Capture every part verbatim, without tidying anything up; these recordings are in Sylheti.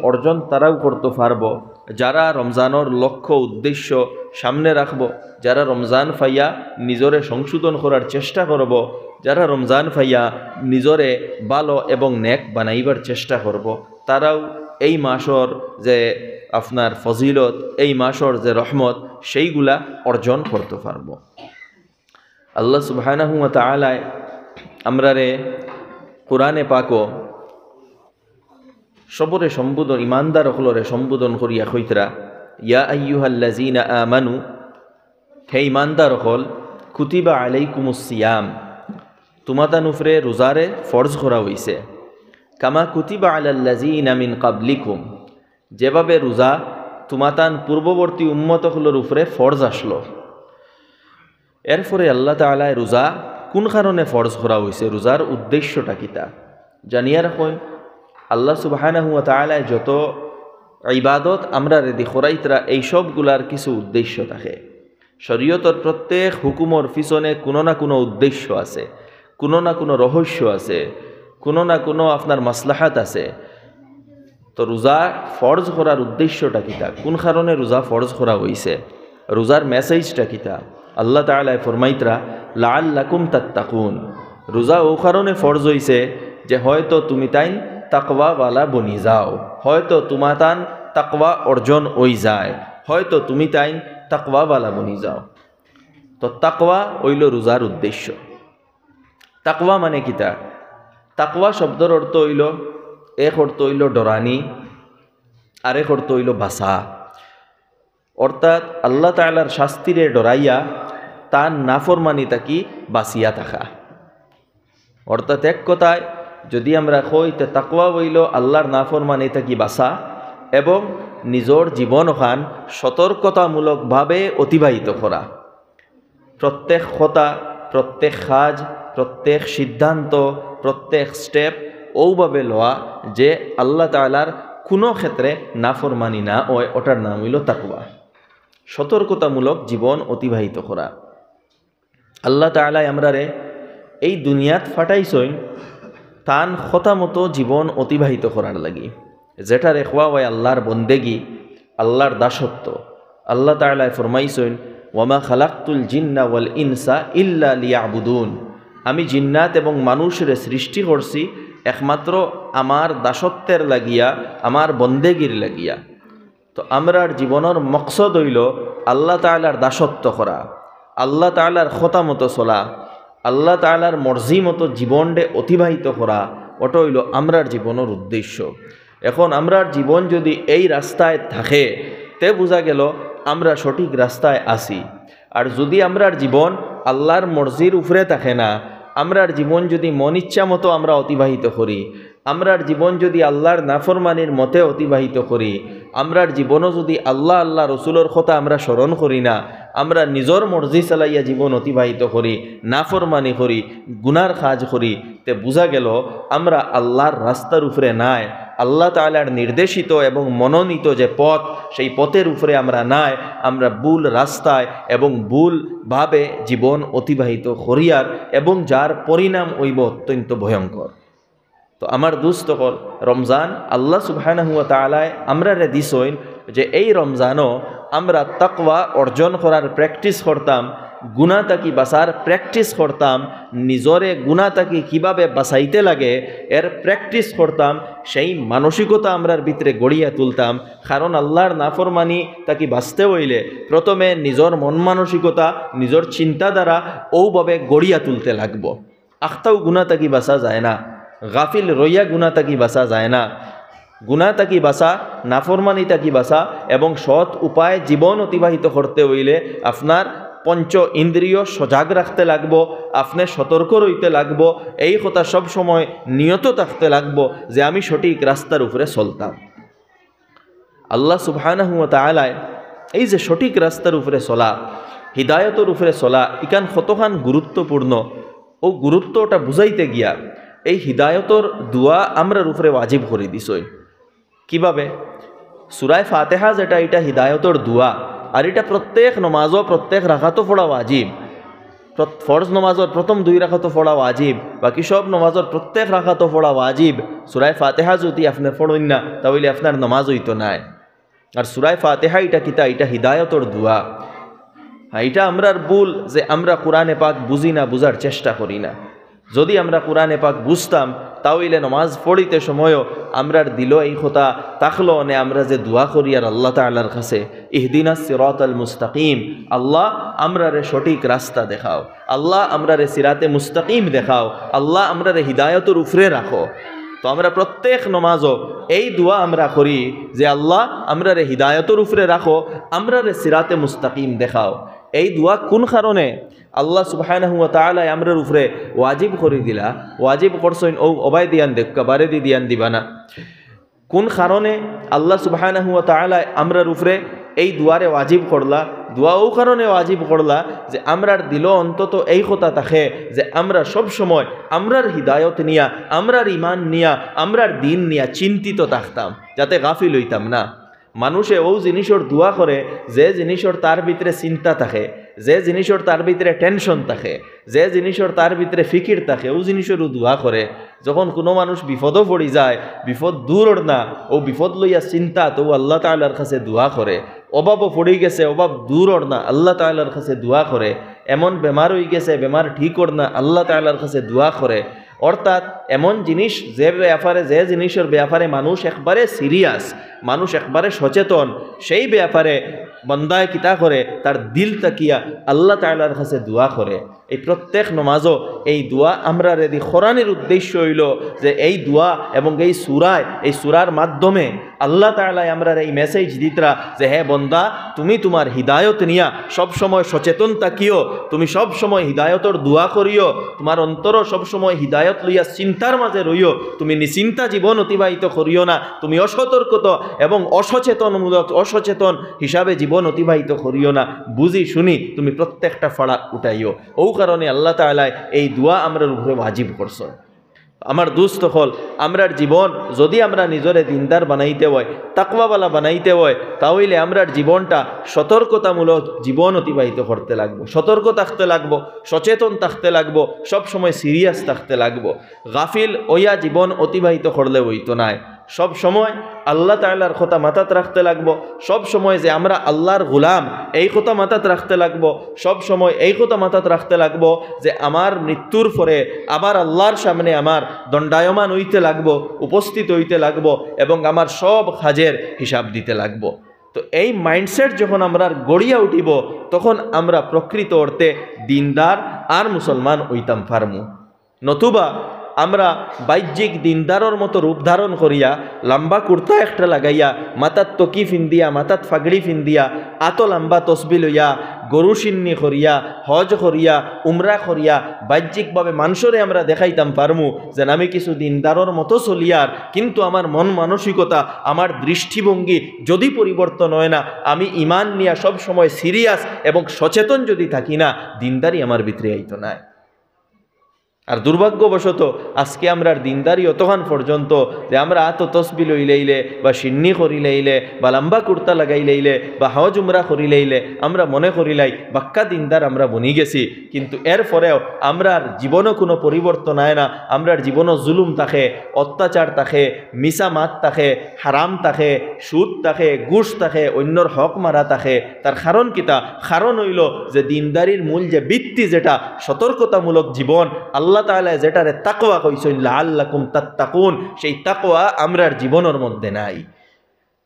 অর্জন তারাও করতে পারবো, যারা রমজানর লক্ষ্য উদ্দেশ্য সামনে রাখবো, যারা রমজান পাইয়া নিজরে সংশোধন করার চেষ্টা করবো, যারা রমজান পাইয়া নিজরে ভালো এবং নেক বানাইবার চেষ্টা করবো, তারাও এই মাসর যে আপনার ফজিলত, এই মাসর যে রহমত, সেইগুলা অর্জন করতে পারবো। আল্লাহ সুবহানাহু ওয়া তাআলায় আমরারে কোরআনে পাকো সবরে সম্বোধন, ইমানদার অকলরে সম্বোধন করিয়া কইতরা, "ইয়া আইয়ুহাল্লাযীনা আমানু", হে ইমানদার অকল, "কুতিবা আলাইকুমুস সিয়াম", তুমাতান উপরে রোজারে ফরজ করা অইছে, "কামা কুতিবা আলাল্লাযীনা মিন ক্বাবলিকুম", যেভাবে রোজা তুমাতান পূর্ববর্তী উম্মত অকলর উপরে ফরজ আসলো। এরপরে আল্লাহ তাআলায় রোজা কোন কারণে ফরজ করা অইছে, রোজার উদ্দেশ্যটা কিতা? জানিয়া রাখইন, আল্লাহ সুবহানাহু ওয়া তাআলায় যত ইবাদত আমরারে দি করাইতরা, এই সবগুলার কিছু উদ্দেশ্য থাকে। শরীয়তর প্রত্যেক হুকুমর পিছনে কোনো না কোনো উদ্দেশ্য আছে, কোনো না কোনো রহস্য আছে, কোনো না কোনো আপনার মাসলাহাত আছে। তো রোজা ফরজ করার উদ্দেশ্যটা কিতা? কোন কারণে রোজা ফরজ করা অইছে? রোজার মেসেজটা কিতা? আল্লাহ তাআলায় ফরমাইতরা, "লাআল্লাকুম তাত্তাকুন।" রোজা অউ কারণে ফরজ অইছে যে হয়তো তুমিতাইন তাকওয়াওয়ালা বনি যাও, হয়তো তুমাতান তাকওয়া অর্জন অই যায়, হয়তো তুমিতাইন তাকওয়াওয়ালা বনি যাও। তো তাকওয়া অইলো রোজার উদ্দেশ্য। তাকওয়া মানে কিতা? তাকওয়া শব্দর অর্থ অইলো, এক অর্থ অইলো ডরানি, আরেক অর্থ অইলো বাচা। অর্থাৎ আল্লাহ তাআলার শাস্তিরে ডরাইয়া তান নাফরমানি থাকি বাচিয়া থাকা। অর্থাৎ এক কথায় যদি আমরা কই, তে তাকওয়া অইলো আল্লাহর নাফরমানি থাকি বাচা এবং নিজর জীবন অখান সতর্কতামূলকভাবে অতিবাহিত করা। প্রত্যেক কথা, প্রত্যেক কাজ, প্রত্যেক সিদ্ধান্ত, প্রত্যেক স্টেপ অউভাবে লওয়া যে আল্লাহ তাআলার কোনো ক্ষেত্রে নাফরমানি না অয়, ওটার নাম অইলো তাকওয়া। সতর্কতামূলক জীবন অতিবাহিত করা। আল্লাহ তাআলায় আমরারে এই দুনিয়াত ফাটাইছইন তান কথা মতো জীবন অতিবাহিত করার লাগি। যেটারে কওয়া অয় আল্লাহর বন্দেগি, আল্লাহর দাসত্ব। আল্লাহ তাআলায় ফরমাইছইন, "ওয়ামা খালাকতুল জিন্না ওয়াল ইনসা ইল্লা লিয়াবুদুন।" আমি জিন্নাত এবং মানুষরে সৃষ্টি করছি একমাত্র আমার দাসত্বের লাগিয়া, আমার বন্দেগির লাগিয়া। তো আমরার জীবনর মকসদ অইলো আল্লাহ তাআলার দাসত্ব করা, আল্লাহ তাআলার কথা মতো চলা, আল্লাহ তাআলার মর্জি মতো জীবনরে অতিবাহিত করা, ওটা অইলো আমরার জীবনর উদ্দেশ্য। এখন আমরার জীবন যদি এই রাস্তায় থাকে, তে বুঝা গেল আমরা সঠিক রাস্তায় আছি। আর যদি আমরার জীবন আল্লাহর মর্জির উপরে থাকে না, আমরার জীবন যদি মন ইচ্ছা মতো আমরা অতিবাহিত করি, আমরার জীবন যদি আল্লাহর নাফরমানির মতে অতিবাহিত করি, আমরার জীবনও যদি আল্লাহ, আল্লাহ রসুলর কথা আমরা স্মরণ করি না, আমরা নিজর মর্জি চালাইয়া জীবন অতিবাহিত করি, নাফরমানি করি, গুনার কাজ করি, তে বুঝা গেল আমরা আল্লাহর রাস্তার উপরে নাই, আল্লাহ তাআলার নির্দেশিত এবং মনোনীত যে পথ, সেই পথের উপরে আমরা নাই, আমরা ভুল রাস্তায় এবং ভুলভাবে জীবন অতিবাহিত করিয়ার, এবং যার পরিণাম অইবো অত্যন্ত ভয়ঙ্কর। তো আমার দুস্ত অকল, রমজান আল্লাহ সুবহানাহু ওয়া তাআলায় আমরারে দিছইন যে এই রমজানও আমরা তাকওয়া অর্জন করার প্র্যাকটিস করতাম, গুনা থাকি বাচার প্র্যাকটিস করতাম, নিজরে গুনা থাকি কিভাবে বাচাইতে লাগে এর প্র্যাকটিস করতাম, সেই মানসিকতা আমরার ভিতরে গড়িয়া তুলতাম। কারণ আল্লাহর নাফরমানি থাকি বাচতে অইলে প্রথমে নিজর মন মানসিকতা, নিজর চিন্তাধারা অউভাবে গড়িয়া তুলতে লাগবো। আখতাউ গুনা থাকি বাচা যায় না, গাফিল রইয়া গুনা থাকি বাচা যায় না। গুনা থাকি বাচা, নাফরমানি থাকি বাচা এবং সৎ উপায়ে জীবন অতিবাহিত করতে অইলে আপনার পঞ্চ ইন্দ্রিয় সজাগ রাখতে লাগবো, আপনে সতর্ক রইতে লাগবো। এই কথা সব সময় নিয়ত থাকতে লাগবো যে আমি সঠিক রাস্তার উপরে চলতাম। আল্লাহ সুবহানাহু ওয়া তাআলায় এই যে সঠিক রাস্তার উপরে চলা, হিদায়তর উপরে চলা, ইখান কতখান গুরুত্বপূর্ণ, অউ গুরুত্বটা বুঝাইতে গিয়া এই হিদায়তর দোয়া আমরার উপরে ওয়াজিব করি দিছইন। কিভাবে? সূরায়ে ফাতিহা যেটা, ইটা হিদায়তর দোয়া, আর ইটা প্রত্যেক নমাজও প্রত্যেক রাকাতও পড়া ওয়াজিব। প্রত-, ফরজ নমাজর প্রথম দুই রাকাতো পড়া ওয়াজিব, বাকি সব নমাজর প্রত্যেক রাকাতো পড়া ওয়াজিব। সূরায়ে ফাতিহা যুদি আপনে পড়ইন না, তা অইলে আপনার নমাজ অইতো নায়। আর সূরায়ে ফাতিহা ইটা কিতা? ইটা হিদায়তর দোয়া। হ্যাঁ, ইটা আমরার ভুল যে আমরা কোরআনে পাক বুঝি না, বুঝার চেষ্টা করি না। যুদি আমরা কোরআনে পাক বুঝতাম, তা অইলে নমাজ পড়িতে সময়ও আমরার দিলো এই কথা থাকলো নে, আমরা যে দোয়া করি আর আল্লাহ তাআলার কাছে, "ইহদিনাস সিরাতাল মুস্তাকিম", আল্লাহ, আমরারে সঠিক রাস্তা দেখাও, আল্লাহ, আমরারে সিরাতে মুস্তাকিম দেখাও, আল্লাহ, আমরারে হিদায়তর উপরে রাখো। তো আমরা প্রত্যেক নমাজও এই দোয়া আমরা করি যে, "আল্লাহ, আমরারে হিদায়তর উপরে রাখো, আমরারে সিরাতে মুস্তাকিম দেখাও।" এই দোয়া কোন কারণে আল্লাহ সুবহানাহু ওয়া তাআলায় আমরার উপরে ওয়াজিব করি দিলা? ওয়াজিব করছইন, ও অবায় দিয়ান দেখউক্কা, বারেদি দিয়ান দিবা না। কোন কারণে আল্লাহ সুবহানাহু ওয়া তাআলায় আমরার উপরে এই দোয়ারে ওয়াজিব করলা? দোয়া অউ কারণে ওয়াজিব করলা যে আমরার দিলো অন্তত এই কথা থাকে যে আমরা সব সময় আমরার হিদায়ত নিয়া, আমরার ইমান নিয়া, আমরার দিন নিয়া চিন্তিত থাকতাম, যাতে গাফিল অইতাম না। মানুষে অউ জিনিসর দোয়া করে, যে জিনিসর তার ভিতরে চিন্তা থাকে, যে জিনিসর তার ভিতরে টেনশন থাকে, যে জিনিসর তার ভিতরে ফিকির থাকে, অউ জিনিসরও দোয়া করে। যখন কুনু মানুষ বিপদো পড়ি যায়, বিপদ দূর অর না, অউ বিপদ লইয়া চিন্তা, তো আল্লাহ তাআলার কাছে দোয়া করে। অভাবো পড়ি গেছে, অভাব দূর অর না, আল্লাহ তাআলার কাছে দোয়া করে। এমন বেমার অই গেছে, বেমার ঠিক অর না, আল্লাহ তাআলার কাছে দোয়া করে। অর্থাৎ এমন জিনিস, যে ব্যাপারে, যে জিনিসর ব্যাপারে মানুষ একবারে সিরিয়াস, মানুষ একবারে সচেতন, সেই ব্যাপারে বন্দায় কিতা করে? তার দিল থাকিয়া আল্লাহ তাআলার কাছে দোয়া করে। এই প্রত্যেক নমাজও এই দোয়া আমরারে দি করানির উদ্দেশ্য অইলো যে এই দোয়া এবং এই সূরায়, এই সূরার মাধ্যমে আল্লাহ তাআলায় আমরারে এই মেসেজ দিতরা যে, "হে বন্দা, তুমি তুমার হিদায়ত নিয়া সব সময় সচেতন থাকিও, তুমি সব সময় হিদায়তর দোয়া করিও, তুমার অন্তরও সব সময় হিদায়ত লইয়া চিন্তার মাঝে রইও, তুমি নিশ্চিন্তা জীবন অতিবাহিত করিও না, তুমি অসতর্কত এবং অসচেতনমূলক, অসচেতন হিসাবে জীবন অতিবাহিত করিও না, বুঝি শুনি তুমি প্রত্যেকটা ফাড়া উঠাইও।" অউ কারণে আল্লাহ তাআলায় এই দোয়া আমরার উপরে ওয়াজিব করছইন। আমার দোস্ত অকল, আমরার জীবন যুদি আমরা নিজরে দিনদার বানাইতে অয়, তাকওয়াওয়ালা বানাইতে অয়, তা অইলে আমরার জীবনটা সতর্কতামূলক জীবন অতিবাহিত করতে লাগবো, সতর্ক থাকতে লাগবো, সচেতন থাকতে লাগবো, সব সময় সিরিয়াস থাকতে লাগবো। গাফিল অইয়া জীবন অতিবাহিত করলে অইতো নায়। সব সময় আল্লাহ তাআলার কথা মাথাত রাখতে লাগবো, সব সময় যে আমরা আল্লাহর গোলাম, এই কথা মাথাত রাখতে লাগবো, সব সময় এই কথা মাথাত রাখতে লাগবো যে আমার মৃত্যুর পরে আবার আল্লাহর সামনে আমার দণ্ডায়মান অইতে লাগবো, উপস্থিত অইতে লাগবো এবং আমার সব কাজের হিসাব দিতে লাগবো। তো এই মাইন্ডসেট যখন আমরার গড়িয়া উঠিবো, তখন আমরা প্রকৃত অর্থে দিনদার আর মুসলমান অইতাম পারমু। নতুবা আমরা বাহ্যিক দিনদারর মতো রূপ ধারণ করিয়া, লম্বা কুর্তা একটা লাগাইয়া, মাথাত টুপি ফিন্দিয়া, মাথাত ফাগড়ি ফিন্দিয়া, আতো লম্বা তসবি লইয়া, গরু শিন্নি করিয়া, হজ করিয়া, উমরা করিয়া, বাহ্যিকভাবে মানষরে আমরা দেখাইতাম পারমু যেন আমি কিছু দিনদারর মতো চলিয়ার, কিন্তু আমার মন মানসিকতা, আমার দৃষ্টিভঙ্গি যুদি পরিবর্তন অয় না, আমি ইমান নিয়া সব সময় সিরিয়াস এবং সচেতন যুদি থাকি না, দিনদারি আমার ভিতরে আইতো নায়। আর দুর্ভাগ্যবশত আজকে আমরার দিনদারি অতখান পর্যন্ত যে আমরা আতো তসবি লইলাইলে বা শিন্নি করিলাইলে বা লম্বা কুর্তা লাগাইলাইলে বা হজ উমরা করিলাইলে আমরা মনে করিলাই বাক্কা দিনদার আমরা বনি গেছি, কিন্তু এরপরেও আমরার জীবনও কুনু পরিবর্তন আয় না। আমরার জীবনও জুলুম থাকে, অত্যাচার থাকে, মিছা মাত থাকে, হারাম থাকে, সুদ থাকে, ঘুষ থাকে, অইন্যর হক মারা থাকে। তার কারণ কিতা? কারণ অইলো যে দিনদারির মূল যে ভিত্তি যেটা সতর্কতামূলক জীবন, আল্লাহ তাআলায় যেটারে তাকওয়া কইছইন, "লাআল্লাকুম তাত্তাকুন", সেই তাকওয়া আমরার জীবনর মধ্যে নাই।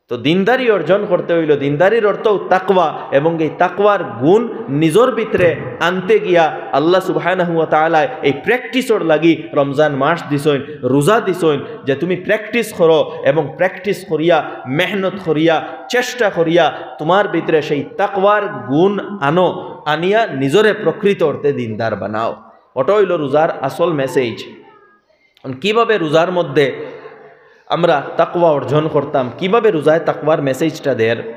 তো দিনদারি অর্জন করতে অইলো, দিনদারির অর্থও তাকওয়া, এবং এই তাকওয়ার গুণ নিজর ভিতরে আনতে গিয়া আল্লাহ সুবহানাহু ওয়া তাআলায় এই প্র্যাকটিসর লাগি রমজান মাস দিছইন, রোজা দিছইন, যে তুমি প্র্যাকটিস করো এবং প্র্যাকটিস করিয়া, মেহনত করিয়া, চেষ্টা করিয়া তুমার ভিতরে সেই তাকওয়ার গুণ আনো, আনিয়া নিজরে প্রকৃত অর্থে দিনদার বানাও। ওটা অইলো রোজার আসল মেসেজ। এখন কিভাবে রোজার মধ্যে আমরা তাকওয়া অর্জন করতাম, কিভাবে রোজায় তাকওয়ার মেসেজটা দের?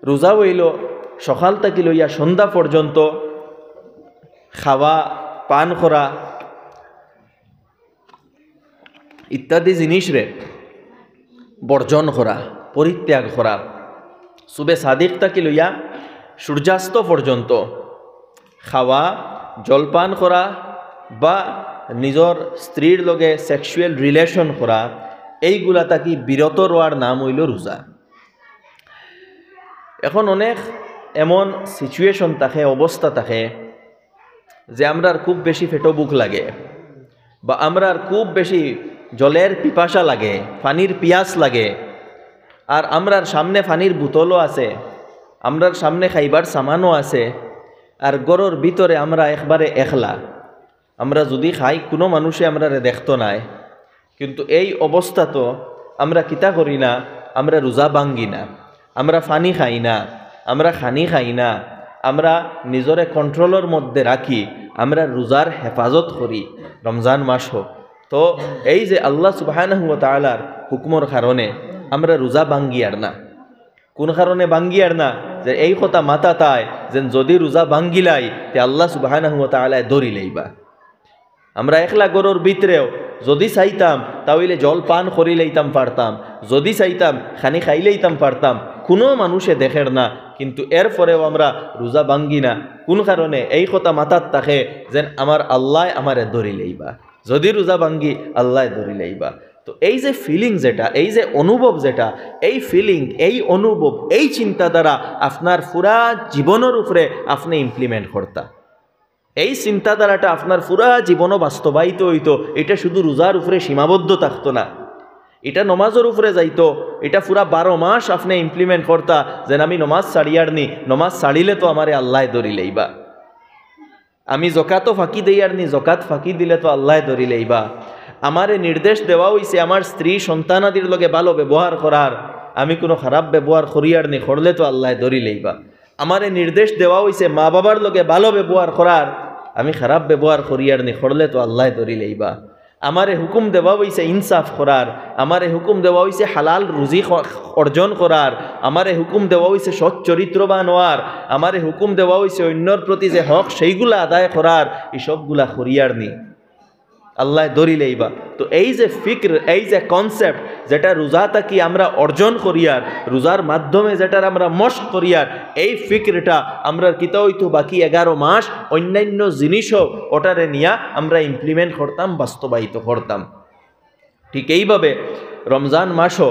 রোজা অইলো সকাল থাকি লইয়া সন্ধ্যা পর্যন্ত খাওয়া, পান করা ইত্যাদি জিনিসরে বর্জন করা, পরিত্যাগ করা। সুবে সাদিক থাকি লইয়া সূর্যাস্ত পর্যন্ত খাওয়া, জলপান করা বা নিজর স্ত্রীর লগে সেক্সুয়াল রিলেশন করা, এইগুলা থাকি বিরত রওয়ার নাম অইলো রোজা। এখন অনেক এমন সিচুয়েশন থাকে, অবস্থা থাকে, যে আমরার খুব বেশি পেটো ভুক লাগে, বা আমরার খুব বেশি জলের পিপাসা লাগে, পানির পিয়াস লাগে, আর আমরার সামনে পানির বোতলও আছে, আমরার সামনে খাইবার সামানও আছে, আর ঘরর ভিতরে আমরা একবারে একলা। আমরা যুদি খাই, কুনু মানুষে আমরারে দেখতো নায়, কিন্তু এই অবস্থা তো আমরা কিতা করি না, আমরা রোজা ভাঙ্গি না, আমরা পানি খাই না, আমরা খানি খাই না, আমরা নিজরে কন্ট্রোলর মধ্যে রাখি, আমরা রোজার হেফাজত করি। রমজান মাস হোক, তো এই যে আল্লাহ সুবহানাহু ওয়া তাআলার হুকুমর কারণে আমরা রোজা ভাঙ্গিয়ার না। কুন কারণে ভাঙ্গিয়ার না? যে এই কথা মাথাত আয়, যেন যুদি রোজা ভাঙ্গিলাই, তে আল্লাহ সুবহানাহু ওয়া তাআলায় ধরি লইবা। আমরা একলা ঘরর ভিতরেও যুদি চাইতাম, তা অইলে জল পান করি লইতাম পারতাম, যুদি চাইতাম, খানি খাই লইতাম পারতাম, কুনু মানুষে দেখের না, কিন্তু এরপরেও আমরা রোজা ভাঙ্গি না। কুন কারণে? এই কথা মাথাত থাকে, যেন আমার আল্লায় আমারে ধরি লইবা, যুদি রোজা ভাঙ্গি, আল্লায় ধরি লইবা। তো এই যে ফিলিং যেটা, এই যে অনুভব যেটা, এই ফিলিং, এই অনুভব, এই চিন্তাধারা আপনার পুরা জীবনর উপরে আপনে ইমপ্লিমেন্ট করতা। এই চিন্তাধারাটা আপনার পুরা জীবনও বাস্তবায়িত অইতো। এটা শুধু রোজার উপরে সীমাবদ্ধ থাকতো না, এটা নমাজর উপরে যাইতো। এটা পুরা বারো মাস আপনে ইমপ্লিমেন্ট করতা, যেন আমি নমাজ ছাড়িয়ার নি, নমাজ ছাড়িলে তো আমারে আল্লায় ধরি লইবা। আমি জকাতও ফাঁকি দেইয়ার নি, জকাত ফাঁকি দিলে তো আল্লায় ধরি লইবা। আমারে নির্দেশ দেওয়া অইছে আমার স্ত্রী সন্তানাদির লগে ভালো ব্যবহার করার, আমি কুনু খারাপ ব্যবহার করিয়ার নি, করলে তো আল্লায় ধরি লইবা। আমারে নির্দেশ দেওয়া অইছে মা বাবার লগে ভালো ব্যবহার করার, আমি খারাপ ব্যবহার করিয়ার নি, করলে তো আল্লায় ধরি লইবা। আমারে হুকুম দেওয়া অইছে ইনসাফ করার, আমারে হুকুম দেওয়া অইছে হালাল রুজি খ-, অর্জন করার, আমারে হুকুম দেওয়া অইছে সৎ চরিত্রবান অওয়ার, আমারে হুকুম দেওয়া অইছে অইন্যর প্রতি যে হক সেইগুলা আদায় করার, ই সবগুলা করিয়ার নি, আল্লায় ধরি লইবা। তো এই যে ফিক্র, এই যে কনসেপ্ট, যেটা রোজা থাকি আমরা অর্জন করিয়ার, রোজার মাধ্যমে যেটার আমরা মশক করিয়ার, এই ফিক্রটা আমরার কিতা অইতো, বাকি এগারো মাস অন্যান্য জিনিসও ওটারে নিয়া আমরা ইমপ্লিমেন্ট করতাম, বাস্তবায়িত করতাম। ঠিক এইভাবে রমজান মাসও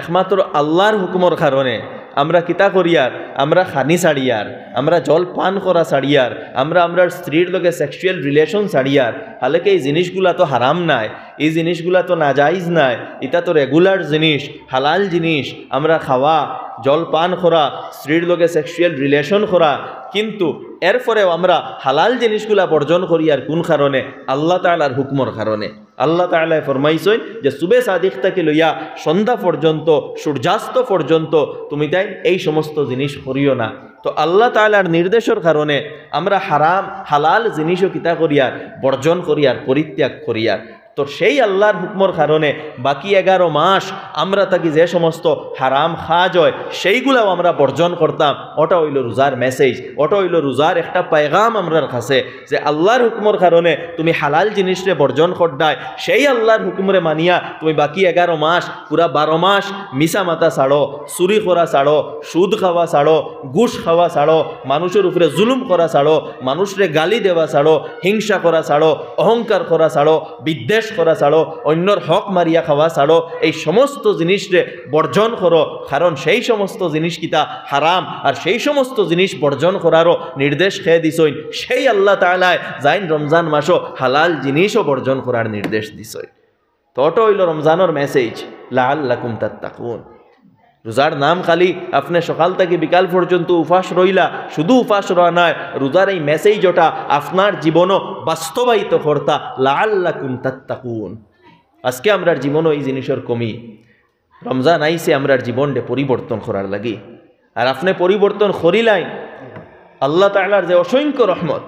একমাত্র আল্লাহর হুকুমর কারণে আমরা কিতা করিয়ার, আমরা খানি ছাড়িয়ার, আমরা জল পান করা ছাড়িয়ার, আমরা আমরার স্ত্রীর লগে সেক্সুয়াল রিলেশন ছাড়িয়ার। হালাকে এই জিনিসগুলা তো হারাম নায়, এই জিনিসগুলা তো নাজাইজ নায়, ইটা তো রেগুলার জিনিস, হালাল জিনিস। আমরা খাওয়া, জল পান করা, স্ত্রীর লগে সেক্সুয়াল রিলেশন করা, কিন্তু এরপরেও আমরা হালাল জিনিসগুলা বর্জন করিয়ার কুন কারণে? আল্লাহ তাআলার হুকুমর কারণে। আল্লাহ তাআলায় ফরমাইছইন যে সুবে সাদিক থাকি লইয়া সন্ধ্যা পর্যন্ত, সূর্যাস্ত পর্যন্ত তুমি তাইন এই সমস্ত জিনিস করিও না। তো আল্লাহ তাআলার নির্দেশর কারণে আমরা হারাম হালাল জিনিসও কিতা করিয়ার, বর্জন করিয়ার, পরিত্যাগ করিয়ার। তো সেই আল্লাহর হুকুমর কারণে বাকি এগারো মাস আমরা থাকি যে সমস্ত হারাম কাজ অয়, সেইগুলাও আমরা বর্জন করতাম। ওটা অইলো রোজার মেসেজ, ওটা অইলো রোজার একটা পয়গাম আমরার কাছে, যে আল্লাহর হুকুমর কারণে তুমি হালাল জিনিসরে বর্জন কররায়, সেই আল্লাহর হুকুমরে মানিয়া তুমি বাকি এগারো মাস, পুরা বারো মাস মিছা মাতা ছাড়ো, চুরি করা ছাড়ো, সুদ খাওয়া ছাড়ো, ঘুষ খাওয়া ছাড়ো, মানুষর উপরে জুলুম করা ছাড়ো, মানুষরে গালি দেওয়া ছাড়ো, হিংসা করা ছাড়ো, অহংকার করা ছাড়ো, বিদ্বেষ করা ছাড়ো, অইন্যর হক মারিয়া খাওয়া ছাড়ো। এই সমস্ত জিনিসরে বর্জন করো, কারণ সেই সমস্ত জিনিস কিতা? হারাম। আর সেই সমস্ত জিনিস বর্জন করারও নির্দেশ কে দিছইন? সেই আল্লাহ তাআলায়, যাইন রমজান মাসও হালাল জিনিসও বর্জন করার নির্দেশ দিছইন। তো ওটা অইলো রমজানর মেসেজ, লাআল্লাকুম তাত্তাকুন। রোজার নাম খালি আপনে সকাল থাকি বিকাল পর্যন্ত উপাস রইলা, শুধু উপাস রওয়া নায়, রোজার এই মেসেজ ওটা আপনার জীবনও বাস্তবায়িত করতা, লাআল্লাকুম তাত্তাকুন। আজকে আমরার জীবনও এই জিনিসর কমি। রমজান আইছে আমরার জীবনরে পরিবর্তন করার লাগি, আর আপনে পরিবর্তন করিলাইন, আল্লাহ তাআলার যে অসংখ্য রহমত,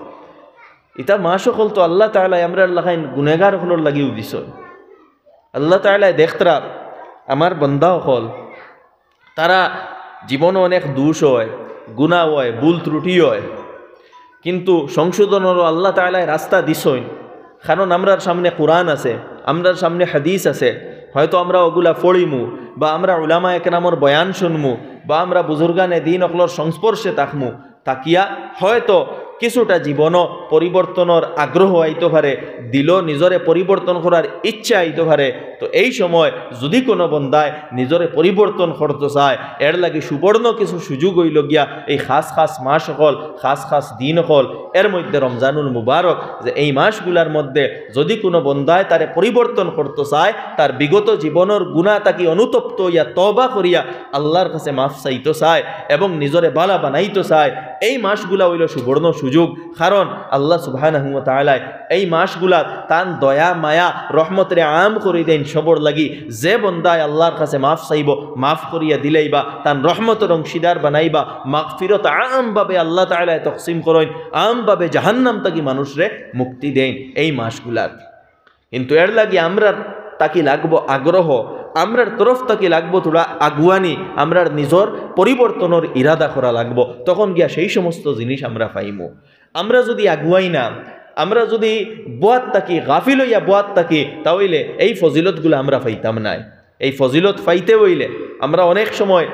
ইতা মাস অকল তো আল্লাহ তাআলায় আমরার লাখান গুনেগার অকলর লাগিও দিছইন। আল্লাহ তাআলায় দেখতরা, আমার বান্দা অকল, তারা জীবনও অনেক দোষ অয়, গুনা অয়, ভুল ত্রুটি অয়, কিন্তু সংশোধনরও আল্লাহ তাআলায় রাস্তা দিছইন। কারণ আমরার সামনে কোরআন আছে, আমরার সামনে হাদিস আছে, হয়তো আমরা ওগুলা পড়িমু, বা আমরা উলামা একরামর বয়ান শুনমু, বা আমরা বুজুর্গানে দিন অকলর সংস্পর্শে থাকমু, থাকিয়া হয়তো কিছুটা জীবনও পরিবর্তনর আগ্রহ আইতো পারে, দিলো নিজরে পরিবর্তন করার ইচ্ছা আইতো পারে। তো এই সময় যদি কোনো বন্দায় নিজরে পরিবর্তন করতো চায়, এর লাগি সুবর্ণ কিছু সুযোগ অইলো গিয়া এই খাস খাস মাস অকল, খাস খাস দিন অকল, এর মধ্যে রমজানুল মুবারক, যে এই মাসগুলার মধ্যে যদি কোনো বন্দায় তারে পরিবর্তন করতো চায়, তার বিগত জীবনর গুনাহ থাকি অনুতপ্ত অইয়া তওবা করিয়া আল্লাহর কাছে মাফ চাইতো চায় এবং নিজরে বালা বানাইতো চায়, এই মাসগুলা অইলো সুবর্ণ সুযোগ। কারণ আল্লাহ সুবহানাহু ওয়া তাআলায় এই মাসগুলাত তান দয়া মায়া রহমতরে আম করি দেইন সবর লাগি। যে বন্দায় আল্লাহর কাছে মাফ চাইবো, মাফ করিয়া দিলাইবা, তান রহমতর অংশীদার বানাইবা, মাগফিরত আমভাবে আল্লাহ তাআলায় তকসিম করইন, আমভাবে জাহান্নাম থাকি মানুষরে মুক্তি দেইন এই মাসগুলাত। কিন্তু এর লাগি আমরার থাকি লাগবো আগ্রহ, আমরার তরফ থাকি লাগবো থুড়া আগুয়ানি, আমরার নিজর পরিবর্তনর ইরাদা করা লাগবো। তখন গিয়া সেই সমস্ত জিনিস আমরা পাইমু। আমরা যদি আগুয়াই না, আমরা যদি বওয়াত থাকি, গাফিল অইয়া বওয়াত থাকি, তা অইলে এই ফজিলতগুলা আমরা পাইতাম নায়। এই ফজিলত পাইতে অইলে আমরা অনেক সময়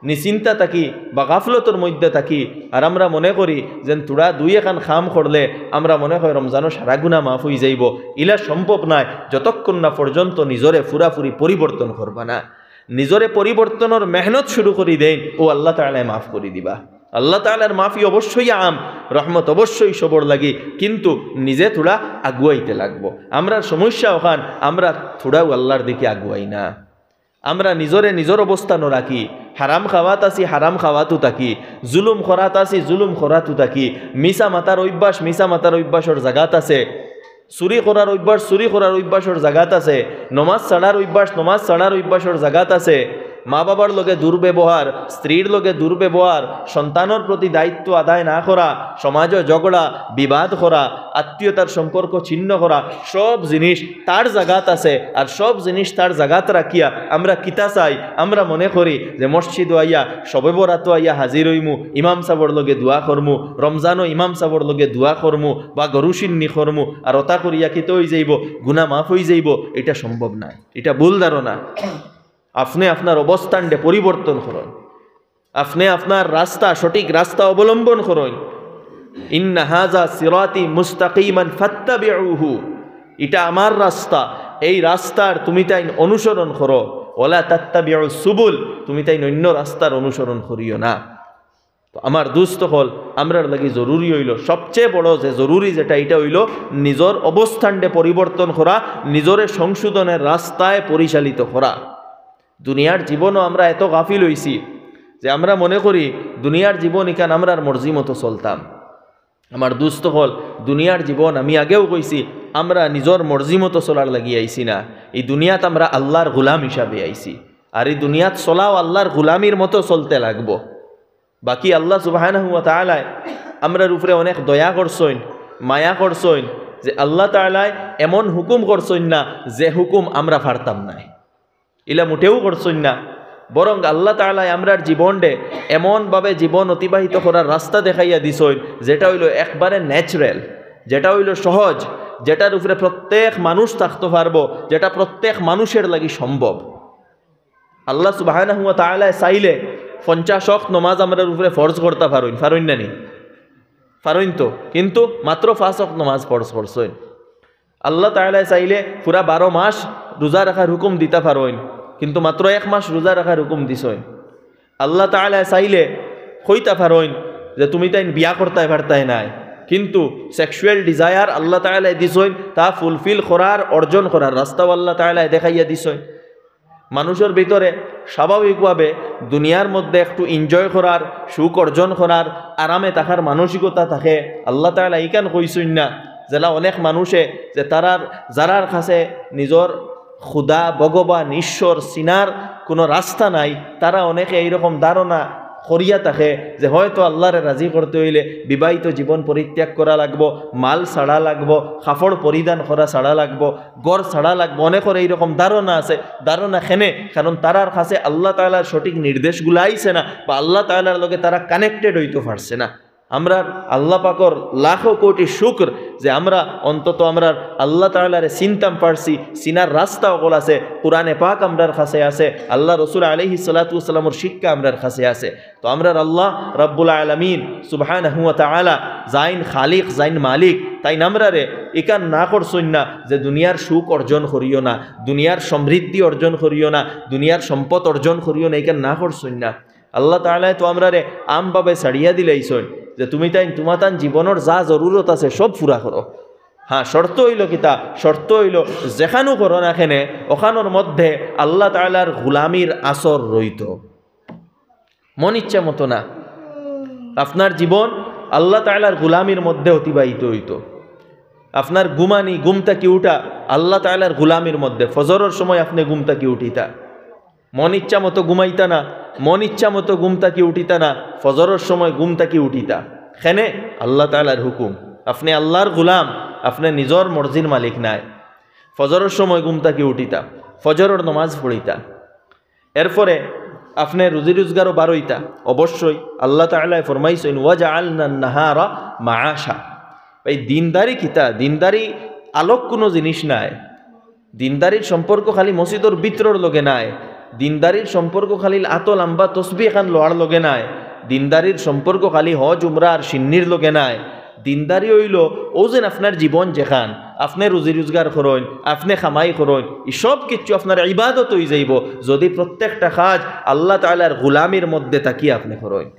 নিশ্চিন্তা থাকি বা গাফলতর মধ্যে থাকি, আর আমরা মনে করি যেন থুড়া দুই এখান কাম করলে আমরা মনে হয় রমজানর সারা গুনা মাফ অইযাইবো। ইলা সম্ভব নায়, যতক্ষণ না পর্যন্ত নিজরে পুরাপুরি পরিবর্তন করবা না। নিজরে পরিবর্তনর মেহনত শুরু করি দেইন, অউ আল্লাহ তাআলায় মাফ করি দিবা। আল্লাহ তাআলার মাফি অবশ্যই আম, রহমত অবশ্যই সবর লাগি, কিন্তু নিজে থুড়া আগুয়াইতে লাগবো। আমরার সমস্যা অখান, আমরা থুড়াও আল্লাহর দিকে আগুয়াই না। আমরা নিজরে নিজর অবস্থানো রাখি, হারাম খাওয়াত আছি, হারাম খাওয়াতও থাকি, জুলুম করাত আছি, জুলুম করাতও থাকি, মিছা মাতার অভ্যাস, মিছা মাতার অভ্যাসর জাগাত আছে, চুরি করার অভ্যাস, চুরি করার অভ্যাসর জাগাত আছে, নমাজ ছাড়ার অভ্যাস, নমাজ ছাড়ার অভ্যাসর জাগাত আছে, মা বাবার লগে দুর্ব্যবহার, স্ত্রীর লগে দুর্ব্যবহার, সন্তানর প্রতি দায়িত্ব আদায় না করা, সমাজো ঝগড়া, বিবাদ করা, আত্মীয়তার সম্পর্ক ছিন্ন করা, সব জিনিস তার জাগাত আছে। আর সব জিনিস তার জাগাত রাখিয়া আমরা কিতা চাই? আমরা মনে করি যে মসজিদো আইয়া, শবে বরাতো আইয়া হাজির অইমু, ইমাম সাবর লগে দোয়া করমু, রমজানো ইমাম সাবর লগে দোয়া করমু, বা গরু শিন্নি করমু, আর অতা করিয়া কিতা অইযাইবো? গুনা মাফ অইযাইবো। ইটা সম্ভব নায়, ইটা ভুল ধারণা। আপনে আপনার অবস্থানরে পরিবর্তন করইন, আপনে আপনার রাস্তা, সঠিক রাস্তা অবলম্বন করইন। ইন্না হাযা সিরাতি মুস্তাকিমান ফাত্তাবিউহু, ইটা আমার রাস্তা, এই রাস্তার তুমি তাইন অনুসরণ করো। ওয়ালা তাত্তাবিউ সুবুল, তুমি তাইন অন্য রাস্তার অনুসরণ করিও না। তো আমার দুস্ত অকল, আমরার লাগি জরুরি অইলো, সবচেয়ে বড় যে জরুরি যেটা, ইটা অইলো নিজর অবস্থানরে পরিবর্তন করা, নিজরে সংশোধনের রাস্তায় পরিচালিত করা। দুনিয়ার জীবনও আমরা এত গাফিল অইছি যে আমরা মনে করি দুনিয়ার জীবন ইখান আমরার মর্জি মতো চলতাম। আমার দুস্ত অকল, দুনিয়ার জীবন, আমি আগেও কইছি, আমরা নিজর মর্জি মতো চলার লাগি আইছি না। এই দুনিয়াত আমরা আল্লাহর গোলাম হিসাবে আইছি, আর এই দুনিয়াত চলাও আল্লাহর গোলামির মতো চলতে লাগবো। বাকি আল্লাহ সুবহানাহু ওয়া তাআলায় আমরার উপরে অনেক দয়া করছইন, মায়া করছইন, যে আল্লাহ তাআলায় এমন হুকুম করছইন না যে হুকুম আমরা পারতাম নায়, ইলা মোটেও করছইন না। বরং আল্লাহ তাআলায় আমরার জীবনরে এমনভাবে জীবন অতিবাহিত করার রাস্তা দেখাইয়া দিছইন, যেটা অইলো একবারে ন্যাচারাল, যেটা অইলো সহজ, যেটার উপরে প্রত্যেক মানুষ থাকতে পারবো, যেটা প্রত্যেক মানুষের লাগি সম্ভব। আল্লাহ সুবহানাহু ওয়া তাআলায় চাইলে পঞ্চাশ ওয়াক্ত নমাজ আমরার উপরে ফরজ করতা পারইন, পারইন না নি? পারইন তো, কিন্তু মাত্র পাঁচ ওয়াক্ত নমাজ ফরজ করছইন। আল্লাহ তাআলায় চাইলে পুরা বারো মাস রোজা রাখার হুকুম দিতা পারইন, কিন্তু মাত্র এক মাস রোজা রাখার হুকুম দিছইন। আল্লাহ তাআলায় চাইলে কইতা পারইন যে তুমি তাইন বিয়া করতায় পারতায় নায়, কিন্তু সেক্সুয়াল ডিজায়ার আল্লাহ তাআলায় দিছইন, তা ফুলফিল করার, অর্জন করার রাস্তাও আল্লাহ তাআলায় দেখাইয়া দিছইন। মানুষর ভিতরে স্বাভাবিকভাবে দুনিয়ার মধ্যে একটু এনজয় করার, সুখ অর্জন করার, আরামে থাকার মানসিকতা থাকে। আল্লাহ তাআলায় ইখান কইছইন না, যেলা অনেক মানুষে যে তারার, যারার কাছে নিজর খুদা, ভগবান, ঈশ্বর চিনার কোনো রাস্তা নাই, তারা অনেকে এইরকম ধারণা করিয়া থাকে যে হয়তো আল্লাহরে রাজি করতে অইলে বিবাহিত জীবন পরিত্যাগ করা লাগবো, মাল ছাড়া লাগবো, কাপড় পরিধান করা ছাড়া লাগবো, ঘর ছাড়া লাগবো। অনেকর এইরকম ধারণা আছে। ধারণা কেনে? কারণ তারার কাছে আল্লাহ তাআলার সঠিক নির্দেশগুলা আইছে না, বা আল্লাহ তাআলার লগে তারা কানেক্টেড অইতো পারছে না। আমরার আল্লাহ পাকর লাখো কোটি শুকর যে আমরা অন্তত আমরার আল্লাহ তাআলারে চিনতাম পারছি, চিনার রাস্তা অকল আছে, কোরআনে পাক আমরার কাছে আছে, আল্লাহ রসুল আলাইহিস সালাতু ওয়াস সালামর শিক্ষা আমরার কাছে আছে। তো আমরার আল্লাহ রাব্বুল আলামিন সুবহানাহু ওয়া তাআলা যাইন খালিক, যাইন মালিক, তাইন আমরারে ইখান না করছইন না যে দুনিয়ার সুখ অর্জন করিও না, দুনিয়ার সমৃদ্ধি অর্জন করিও না, দুনিয়ার সম্পদ অর্জন করিও না, ইখান না করছইন না। আল্লাহ তাআলায় তো আমরারে আমভাবে ছাড়িয়া দিলাইছইন যে তুমি তাইন তুমাতান জীবনর যা জরুরত আছে সব পুরা করো। হ্যাঁ, শর্ত অইলো কিতা? শর্ত অইলো যেখানউ করো না কেনে, ওখানর মধ্যে আল্লাহ তাআলার গুলামির আসর রইতো। মন ইচ্ছা মতো না। আপনার জীবন আল্লাহ তাআলার গুলামির মধ্যে অতিবাহিত অইতো। আপনার ঘুমানি, ঘুম থাকি উঠা আল্লাহ তাআলার গুলামির মধ্যে। ফজরর সময় আপনে ঘুম থাকি উঠিতা, মন ইচ্ছা মতো ঘুমাইতা না, মন ইচ্ছা মতো ঘুম থাকি উঠিতা না, ফজরর সময় ঘুম থাকি উঠিতা। কেনে? আল্লাহ তাআলার হুকুম। আপনে আল্লাহর গুলাম, আপনে নিজর মর্জির মালিক নায়। ফজরর সময় ঘুম থাকি উঠিতা, ফজরর নমাজ পড়িতা, এরপরে আপনে রুজি রোজগারও বারইতা। অবশ্যই আল্লাহ তাআলায় ফরমাইছইন, "ওয়াজআলনান নাহারা মাআশা।" এই দিনদারি কিতা? দিনদারি আলোক কুনু জিনিস নায়। দিনদারির সম্পর্ক খালি মসজিদর ভিতরর লগে নায়। দিনদারির সম্পর্ক খালি আতো লাম্বা তসবি এখান লওয়ার লগে নায়। দিনদারির সম্পর্ক খালি হজ, উমরা আর শিন্নির লগে নায়। দিনদারি অইলো অউ যেন আপনার জীবন যেখান, আপনে রুজি রোজগার করইন, আপনে কামাই করইন, ই সব কিচ্ছু আপনার ইবাদত অইযাইবো যদি প্রত্যেকটা কাজ আল্লাহ তাআলার গুলামির মধ্যে থাকিয়া আপনে করইন।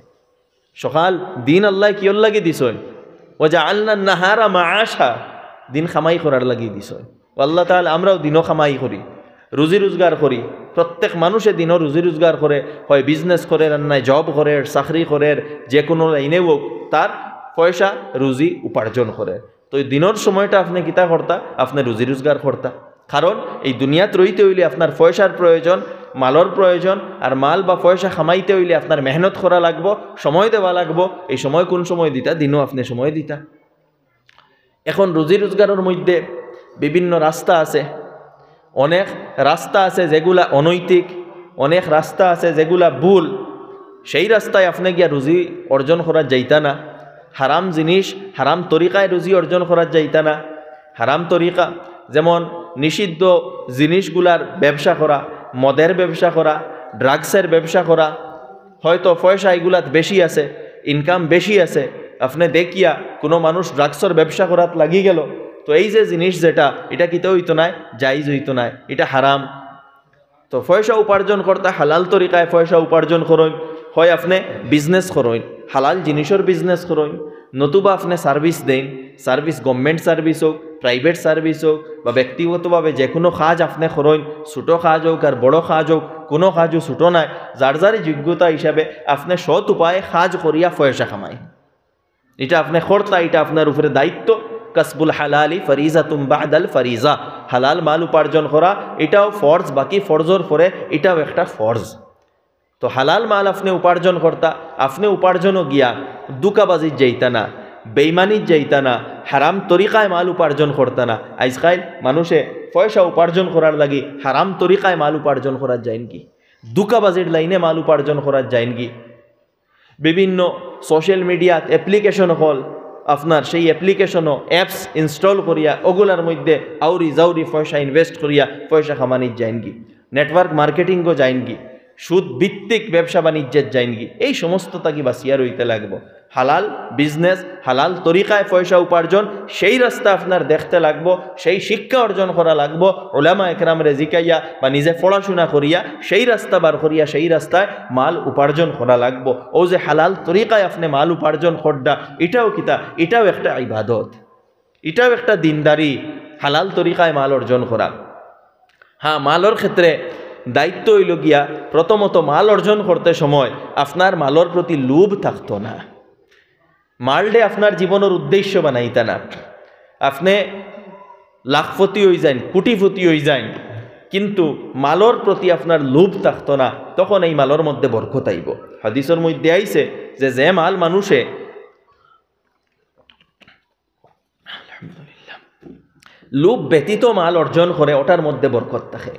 সকাল দিন আল্লায় কিওর লাগি দিছইন? "ওয়াজআলনান নাহারা মাআশা", দিন কামাই করার লাগি দিছইন। ও আল্লাহ তাআলা, আমরাও দিনও কামাই করি, রুজি রোজগার করি। প্রত্যেক মানুষে দিনও রুজি রোজগার করে, হয় বিজনেস করের, আর নায় জব করের, চাকরি করের, যে কুনু লাইনে অউক, তার পয়সা রুজি উপার্জন করে। তো এই দিনর সময়টা আপনে কিতা করতা? আপনে রুজি রোজগার করতা। কারণ এই দুনিয়াত রইতে অইলে আপনার পয়সার প্রয়োজন, মালর প্রয়োজন, আর মাল বা পয়সা কামাইতে অইলে আপনার মেহনত করা লাগবো, সময় দেওয়া লাগবো। এই সময় কুন সময় দিতা? দিনও আপনে সময় দিতা। এখন রুজি রোজগারর মধ্যে বিভিন্ন রাস্তা আছে, অনেক রাস্তা আছে যেগুলা অনৈতিক, অনেক রাস্তা আছে যেগুলা ভুল। সেই রাস্তায় আপনে গিয়া রুজি অর্জন করাত যাইতা না, হারাম জিনিস, হারাম তরিকায় রুজি অর্জন করাত যাইতা না। হারাম তরিকা যেমন নিষিদ্ধ জিনিসগুলার ব্যবসা করা, মদের ব্যবসা করা, ড্রাগসের ব্যবসা করা, হয়তো পয়সা ইগুলাত বেশি আছে, ইনকাম বেশি আছে, আপনে দেখিয়া কুনু মানুষ ড্রাগসর ব্যবসা করাত লাগি গেল, তো এই যে জিনিস যেটা, ইটা কিতা অইতো নায়? জায়েজ অইতো নায়, ইটা হারাম। তো পয়সা উপার্জন করতা হালাল তরিকায় পয়সা উপার্জন করইন, হয় আপনে বিজনেস করইন, হালাল জিনিসর বিজনেস করইন, নতুবা আপনে সার্ভিস দেইন, সার্ভিস গভর্নমেন্ট সার্ভিস অউক, প্রাইভেট সার্ভিস অউক, বা ব্যক্তিগতভাবে যে কুনু কাজ আপনে করইন, ছোটো কাজ অউক আর বড় কাজ অউক, কুনু কাজও ছোটো নায়। যার যার যোগ্যতা হিসাবে আপনে সৎ উপায়ে কাজ করিয়া পয়সা কামাইন, ইটা আপনে করতা, ইটা আপনার উপরে দায়িত্ব। কাসবুল হালালি ফারিজাতুম বা'দাল ফারিজা, হালাল মাল উপার্জন করা ইটাও ফরজ, বাকি ফরজর পরে ইটাও একটা ফরজ। তো হালাল মাল আপনে উপার্জন করতা, আপনে উপার্জনও গিয়া ধুকাবাজিত যাইতা না, বেইমানিত যাইতা না, হারাম তরিকায় মাল উপার্জন করতা না। আইজকাইল মানুষে পয়সা উপার্জন করার লাগি হারাম তরিকায় মাল উপার্জন করাত যাইনগি, ধুকাবাজির লাইনে মাল উপার্জন করাত যাইনগি। বিভিন্ন সোশ্যাল মিডিয়াত অ্যাপ্লিকেশন অকল, আপনার সেই অ্যাপ্লিকেশনও অ্যাপস ইনস্টল করিয়া ওগুলার মধ্যে আউরি জাউরি পয়সা ইনভেস্ট করিয়া পয়সা কামানিত যাইনগি, নেটওয়ার্ক মার্কেটিংও যাইনগি, সুদ ভিত্তিক ব্যবসা বাণিজ্যত যাইনগি, এই সমস্ত থাকি বাঁচিয়া রইতে লাগবো। হালাল বিজনেস, হালাল তরিকায় পয়সা উপার্জন, সেই রাস্তা আপনার দেখতে লাগবো, সেই শিক্ষা অর্জন করা লাগবো, উলামা একরামরে জিকাইয়া বা নিজে পড়াশোনা করিয়া সেই রাস্তা বার করিয়া সেই রাস্তায় মাল উপার্জন করা লাগবো। অউ যে হালাল তরিকায় আপনে মাল উপার্জন কররা, ইটাও কিতা? ইটাও একটা ইবাদত, ইটাও একটা দিনদারি, হালাল তরিকায় মাল অর্জন করা। হ্যাঁ, মালর ক্ষেত্রে দায়িত্ব অইলো গিয়া, প্রথমত মাল অর্জন করতে সময় আপনার মালর প্রতি লোভ থাকতো না। মালরে আপনার জীবনর উদ্দেশ্য বানাইতা না। আপনে লাখপতি অইযাইন, কোটিপতি অইযাইন, কিন্তু মালর প্রতি আপনার লোভ থাকতো না, তখন এই মালর মধ্যে বরকত আইবো। হাদিসর মধ্যে আইছে যে, যে মাল মানুষে আলহামদুলিল্লাহ। লোভ ব্যতীত মাল অর্জন করে, ওটার মধ্যে বরকত থাকে।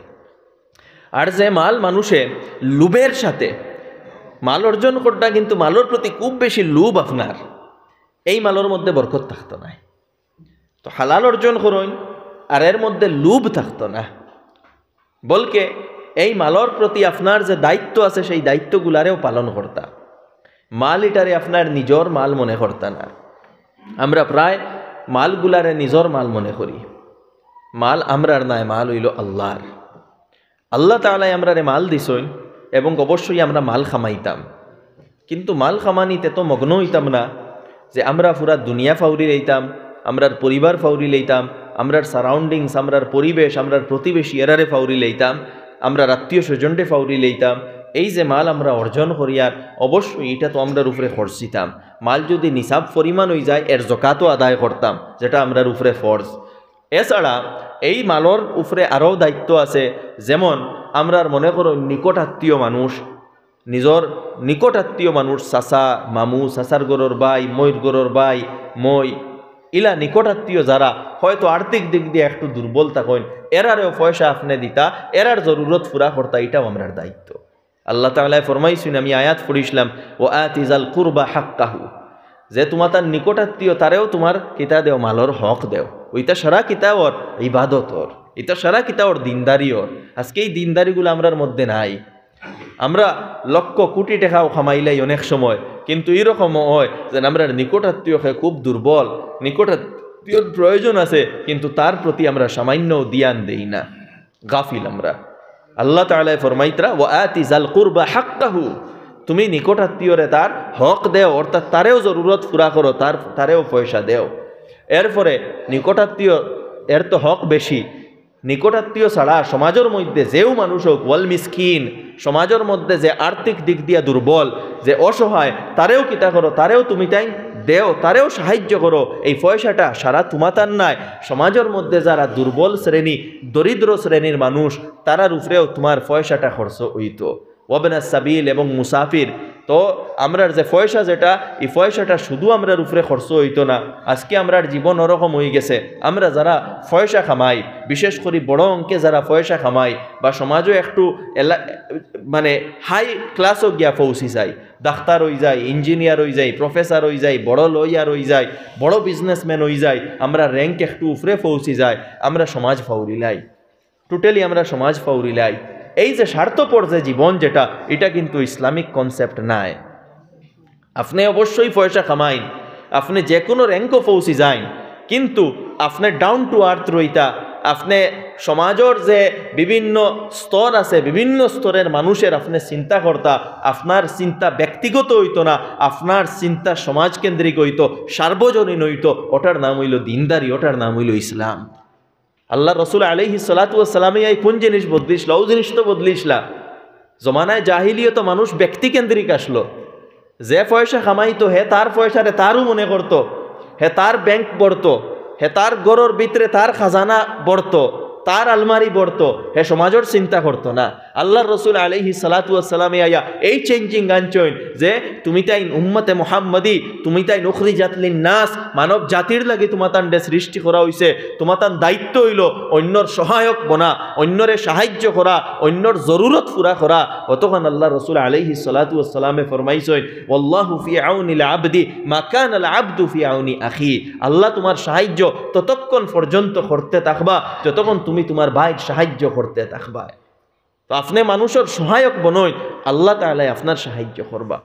আর যে মাল মানুষে লোভের সাথে মাল অর্জন কররা, কিন্তু মালর প্রতি খুব বেশি লোভ আপনার, এই মালর মধ্যে বরকত থাকতো নায়। তো হালাল অর্জন করইন, আর এর মধ্যে লোভ থাকতো না। বলকে এই মালর প্রতি আপনার যে দায়িত্ব আছে, সেই দায়িত্বগুলারেও পালন করতা। মাল ইটারে আপনার নিজর মাল মনে করতা না। আমরা প্রায় মালগুলারে নিজর মাল মনে করি। মাল আমরার নায়, মাল অইলো আল্লার। আল্লাহ তাআলায় আমরারে মাল দিছইন এবং অবশ্যই আমরা মাল কামাইতাম, কিন্তু মাল কামানিত এত মগ্ন অইতাম না যে আমরা পুরা দুনিয়া ফাউরি লইতাম, আমরার পরিবার ফাউরি লইতাম, আমরার surroundings, আমরার পরিবেশ, আমরার প্রতিবেশী এরারে ফাউরি লইতাম, আমরার আত্মীয় স্বজনরে ফাউরি লইতাম। এই যে মাল আমরা অর্জন করিয়ার, অবশ্যই ইটা তো আমরার উপরে খরচ দিতাম। মাল যদি নিসাব পরিমাণ অইযায়, এর জকাতও আদায় করতাম, যেটা আমরার উপরে ফরজ। এছাড়া এই মালর উপরে আরও দায়িত্ব আছে, যেমন আমরার মনে করো নিকট আত্মীয় মানুষ, নিজর নিকট আত্মীয় মানুষ, চাচা, মামু, চাচার ঘরর ভাই, মইর ঘরর ভাই, মই, ইলা নিকট আত্মীয় যারা হয়তো আর্থিক দিক দিয়া একটু দুর্বল থাকইন, এরারেও পয়সা আপনে দিতা, এরার জরুরত পুরা করতা, ইটাও আমরার দায়িত্ব। আল্লাহ তাআলায় ফরমাইছইন, আমি আয়াত পড়ছিলাম, "ওয়া আতি যাল কুরবা হাক্কাহু", যে তুমাতার নিকট আত্মীয় তারেও তুমার কিতা দেও, মালর হক দেও। ইটা সারা কিতা অর? ইবাদত অর। ইটা সারা কিতা অর? দিনদারি অর। আজকে এই দিনদারিগুলা আমরার মধ্যে নাই। আমরা লক্ষ কোটি টেকাও কামাইলাই অনেক সময়, কিন্তু ইরকমও অয় যেন আমরার নিকট আত্মীয় হে খুব দুর্বল, নিকট আত্মীয়র প্রয়োজন আছে, কিন্তু তার প্রতি আমরা সামান্যও ধ্যান দেই না, গাফিল আমরা। আল্লাহ তাআলায় ফরমাইতরা, "ওয়া আতি যাল কুরবা হাক্কাহু", তুমি নিকট আত্মীয়রে তার হক দেও, অর্থাৎ তারেও জরুরত পুরা করো, তার, তারেও পয়সা দেও। এরপরে নিকট আত্মীয় এর তো হক বেশি, নিকট আত্মীয় ছাড়া সমাজর মধ্যে যেও মানুষ হোক, ওয়াল মিসকিন, সমাজর মধ্যে যে আর্থিক দিক দিয়া দুর্বল, যে অসহায়, তারেও কিতা করো, তারেও তুমি তাইন দেও, তারেও সাহায্য করো। এই পয়সাটা সারা তুমাতার নায়, সমাজর মধ্যে যারা দুর্বল শ্রেণী, দরিদ্র শ্রেণীর মানুষ, তারার উপরেও তুমার পয়সাটা খরচ অইতো। ওয়াবনাস সাবিল এবং মুসাফির। তো আমরার যে পয়সা যেটা, এই পয়সাটা শুধু আমরার উপরে খরচ অইতো না। আজকে আমরার জীবন ওরকম অইগেছে, আমরা যারা পয়সা কামাই, বিশেষ করি বড় অঙ্কে যারা পয়সা কামাই বা সমাজও একটু এলা-, মানে হাই ক্লাসও গিয়া পৌঁছি যাই, ডাক্তার অইযাই, ইঞ্জিনিয়ার অইযাই, প্রফেসর অইযাই, বড় লয়ার অইযাই, বড় বিজনেসম্যান অইযাই, আমরা র্যাঙ্ক একটু উপরে পৌঁছি যাই, আমরা সমাজ ফাউরিলাই। Totally আমরা সমাজ ফাউরিলাই। এই যে স্বার্থপর যে জীবন যেটা, ইটা কিন্তু ইসলামিক concept নায়। আপনে অবশ্যই পয়সা কামাইন, আপনে যে কোনো র্যাঙ্কও পৌঁছি যাইন, কিন্তু আপনে down to earth রইতা, আপনে সমাজর যে বিভিন্ন স্তর আছে, বিভিন্ন স্তরের মানুষের আপনে চিন্তা করতা, আপনার চিন্তা ব্যক্তিগত অইতো না, আপনার চিন্তা সমাজকেন্দ্রিক অইতো, সার্বজনীন অইতো। ওটার নাম অইলো দিনদারি, ওটার নাম অইলো ইসলাম। আল্লার রসুল আলাইহিস সালাতু ওয়াস সালামে এই কোন জিনিস বদলিছলা? অউ জিনিস তো বদলিছলা। জমানায় জাহিলিয়তো মানুষ ব্যক্তিকেন্দ্রিক আছলো। যে পয়সা কামাইতো, হে তার পয়সারে তারউ মনে করতো, হে তার ব্যাংক ভরতো, হে তার ঘরর ভিতরে তার খাজানা ভরতো, তার আলমারি ভরতো, হে সমাজর চিন্তা করতো না। আল্লার রসুল আলাইহিস সালাতু ওয়াস সালামে আইয়া এই changing আনছইন যে তুমি তাইন উম্মতে মুহাম্মদী, তুমি তাইন উখরিজাত লিন্নাস, মানব জাতির লাগি তুমাতানরে সৃষ্টি করা অইছে, তুমাতান দায়িত্ব অইলো অইন্যর সহায়ক বনা, অইন্যরে সাহায্য করা, অইন্যর জরুরত পুরা করা। অতখান আল্লার রসুল আলাইহিস সালাতু ওয়াস সালামে ফরমাইছইন, "ওয়াল্লাহু ফি আউনিল আবদি মা কানাল আবদু ফি আউনি আখি।" আল্লাহ তুমার সাহায্য ততক্ষণ পর্যন্ত করতে থাকবা, যতক্ষণ তুমি তুমার ভাইর সাহায্য করতে থাকবা। তো আপনে মানুষর সহায়ক বনইন, আল্লাহ তাআলায় আপনার সাহায্য করবা।